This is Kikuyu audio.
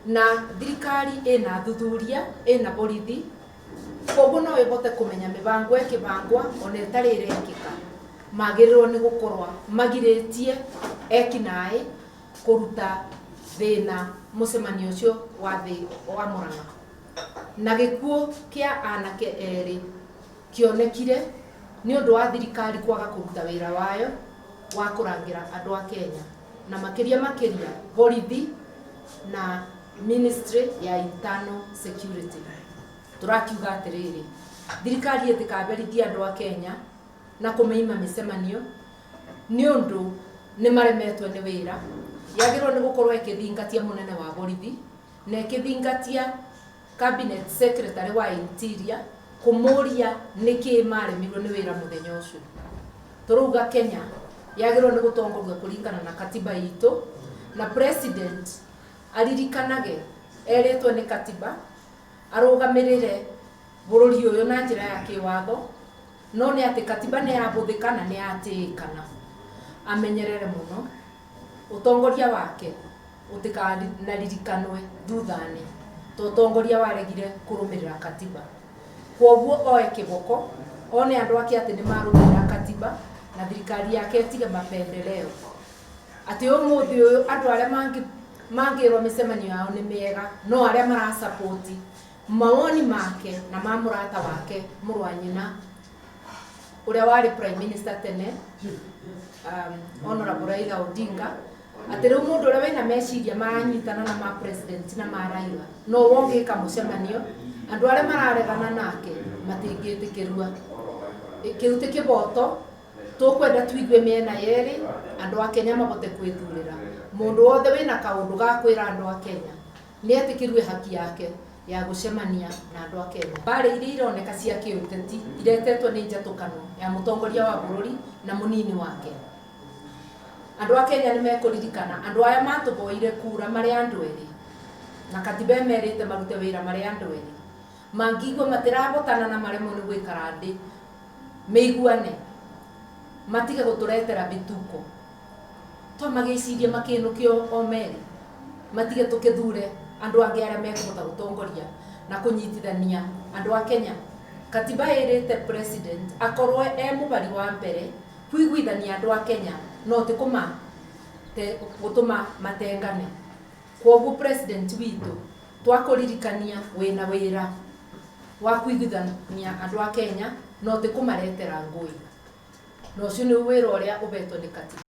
Na thirikari ĩna athuthuria, ĩna borithi, koguo no ĩbote kũmenya mĩbango ĩkĩbangwa ona ĩtarĩ ĩrekĩka. Magĩrĩrwo nĩ gũkorwa magirĩtie ekinaĩ kũruta thĩna mũcemanio ũcio wa thĩ wa Murang'a. Na gĩkuũ kĩa anake erĩ kĩonekire nĩ ũndũ wa thirikari kwaga kũruta wĩra wayo wa kũrangĩra andũ a Kenya, na makĩria makĩria borithi na Ministry ya Internal Security. Tũrakiuga atĩrĩrĩ, thirikari ĩtikaberithie andũ a Kenya na kũmĩima mĩcemanio nĩ ũndũ nĩ maremetwo nĩ wĩra. Yagĩrĩirwo nĩ gũkorwo ĩkĩthingatia mũnene wa borithi na ĩkĩthingatia Cabinet Secretary wa Interior kũmũria nĩkĩĩ maremirwo nĩ wĩra mũthenya ũcio. Tũrauga Kenya yagĩrĩirwo nĩ gũtongorio kũringana na katiba itũ, na President aririkanage erĩtwo nĩ katiba arũgamĩrĩre bũrũri ũyũ na njĩra ya kĩwatho, no nĩ atĩ katiba nĩ yabũthĩka na nĩ yatĩĩkana. Amenyerere mũno ũtongoria wake ũtikanaririkanwe thutha-inĩ ta ũtongoria waregire kũrũmĩrĩra katiba. Kwoguo oe kĩboko one andũ ake atĩ nĩ marũmĩrĩra katiba na thirikari yake ĩtige mapendeleo. Atĩ ũmũthĩ ũyũ andũ arĩa mangĩrwo mĩcemanio yao nĩ mĩega no arĩa marasapoti mawoni make na ma mũrata wake mũrũ wa nyina ũrĩa warĩ Prime Minister tene, Honorable Raila Odinga, atĩ rĩu mũndũ ũrĩa wĩna meciria maranyitana na ma President na ma Raila no wongĩka mũcemanio, andũ arĩa mararegana nake matingĩtĩkĩrua. Kĩu ti kĩboto. Tũkwenda tũigue mĩena yerĩ, andũ a Kenya mabote kwĩthurĩra. Mũndũ wothe wĩna kaũndũ ga kwĩra andũ a Kenya nĩ etĩkĩrue haki yake ya gũcemania na andũ a Kenya. Mbarĩ iria ironeka cia kĩũteti iretetwo nĩ njatũkano ya mũtongoria wa bũrũri na mũnini wake. Andũ a Kenya nĩ mekũririkana andũ aya matũboire kura marĩ andũ erĩ, na katiba ĩmerĩte marute wĩra marĩ andũ erĩ. Mangĩigua matirabotana na maremwo nĩ gũikara thĩ mĩiguane, matige gũtũretera vituko. To magĩcirie makĩnũkio o merĩ, matige tũkĩthure andũ angĩ arĩa mekũhota gũtongoria na kũnyitithania andũ a Kenya. Katiba ĩrĩte President akorwo e mũbari wa mbere kũiguithania andũ a Kenya, no ti gũtũma matengane. Kwoguo President witũ, twakũririkania wĩna wĩra wa kũiguithania andũ a Kenya, no ti kũmaretera ngũĩ. Na ũcio nĩ wĩra ũrĩa ũbetwo nĩ katiba.